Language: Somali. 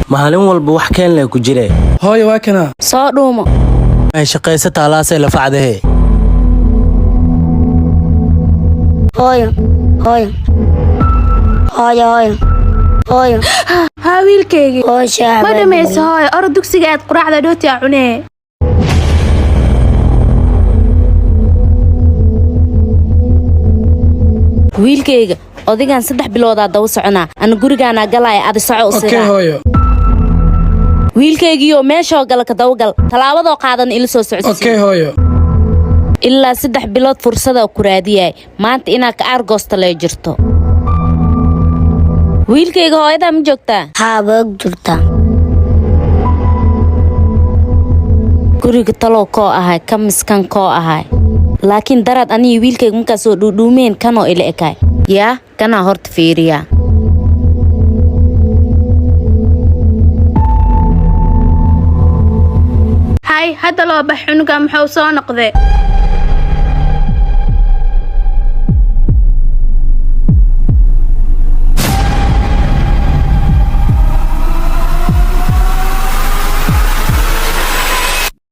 Maalin walba wax keen leh ku jire. Hooyo, waa kana. Soo dhuumo. Ay shaqaysa taalaasay la facdahe. Hooyo, hooyo, hooyo, hooyo, hooyo. Haa, wiilkaygii. Hooyo, shaaha. Ma dhamayso, hooyo? Orod dugsiga aad, quraacda dhooti a cunee. Wiilkayga, odigan 3 biloodaa daba soconaa, ana gurigaanaa galaya, adi soco u. Okay. Sidaa. Hooyo. Wiilkaygiioo meeshoo gala ka dabagal, tallaabadoo qaadan ila soo socodsiin. Okay, hooyo. Ilaa 3 bilood fursada ku raadiyay, maanta inaa ka aargoosta lee jirto. Wiilkayga, hooyadaa ma joogtaa? Haa, waa og jirtaa. Guriga talow koo ahay ka miskan koo ahay, laakiin daraad anigii wiilkayga markaasoo dhuudhuumeen kanoo ila ekaay. Yaa kanaa horta fiiriyaa. Hay, hadda loo bax. Cunuga muxuu soo noqday?